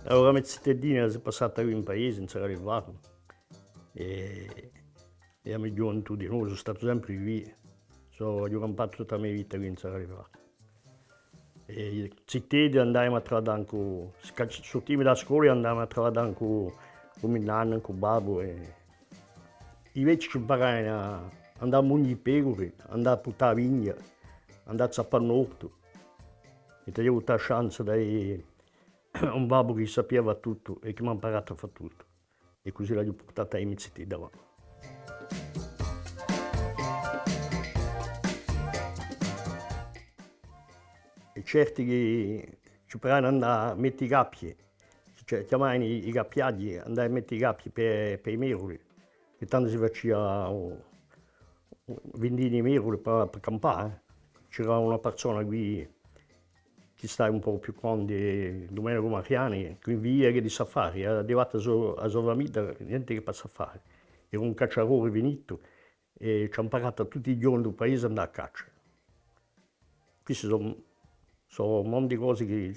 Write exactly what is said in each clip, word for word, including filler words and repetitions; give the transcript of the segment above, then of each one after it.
Allora, a me ziteddina s'hè passata quì in paese, in Serra di Fatu, è, è a me ghjuventù dinò, sò statu sempre quì, sò, aghju campatu tutta a me vita quì in Serra di Fatu. È ziteddi andavamu à travaddà incù, sca-, surtiamu da a scola è andavamu à travaddà incù, incù me nannu, incù babbu, è i vechji ci imparavanu à andà à munghje i pecuri, andà à purtà a vigna, andà à zappà l'ortu. È t'aviu avutu a chance d'avè un babbu chì sapia fà tuttu è chì m'hà amparatu à fà tuttu. È cusì l'aghju purtata à i me ziteddi avà. È certi chì ci paranu andà à mette i cappii, cioè, chjamavanu i, i cappiaghji, andà à mette i cappii per, per i meruli, chì tandu si facia, oh, vindini i meruli per, per campà, eh. C'era una persona quì chì stava un pocu più quantu, Dumenicu Mariani, chì viviva chè di st'affari, avia fattu a so, a so famidda, nienti chè per st'affari. Era un cacciadori finitu è ci hà amparatu à tutti i ghjovani di u paese à andà à caccia. Questi sò, sò un mondu di cosi chì,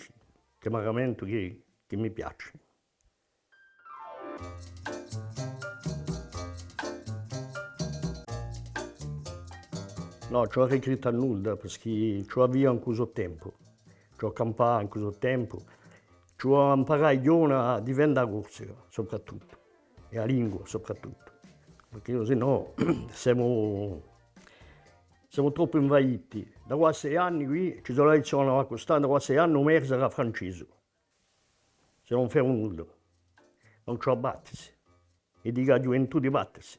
chì mi rammentu, chì, chì mi piaci. Nò, ci aghju à rigrittà nudda, perchè ci aghju à vive incù u so tempu, ci aghju à campà incù u so tempu, ci aghju à amparà à i ghjovani à difenda a Corsica, soprattuttu, è a lingua, soprattuttu, perchè sinnò semu, semu troppu invaghiti. Da quà à sei anni quì, ci sò l'elezzioni à Custà, da quà à sei anni u merre sarà francesu. S'elli ùn fanu nudda, ùn ci hè à battesi. È dicu à a ghjuventù di battesi.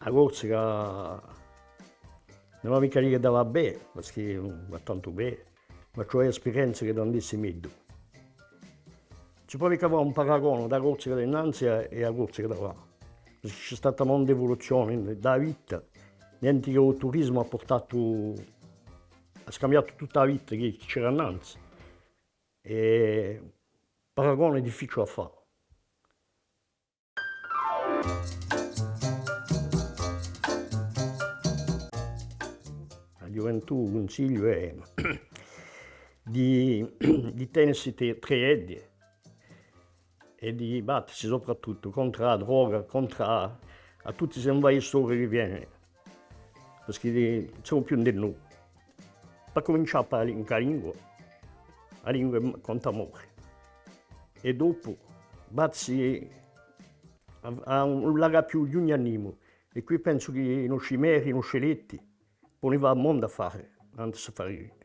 A Corsica ùn vò micca dì chì và bè, perchè ùn và tantu bè, ma ci hè sperienza chì ùn andessi megliu. Ùn si pò micca fà un paragone di a Corsica d'innanzi è, è a Corsica d'avà. Perchè ci hè stata una monda d'evoluzione di a vita, nienti chè u turisimu hà purtatu, hà scambiatu tutta a vita chì, chì c'era innanzi. È paragone hè difficiule à fà. A ghjuventù, u cunsigliu hè di, di tenesi trè, trè eddi è di battesi soprattuttu contr'à a droga, contr'à, à tutti sti invaghjistori chì venenu. Perchè ùn semu più ind'è noi. Pà cumincià pà a lin-, cù a lingua, a lingua conta more. È dopu, battesi à, à ùn lacà più ghjunghje à nimu. È quì pensu chì i nosci merri, i nosci eletti, ponu fà mondu affari, nantu à st'affari quì.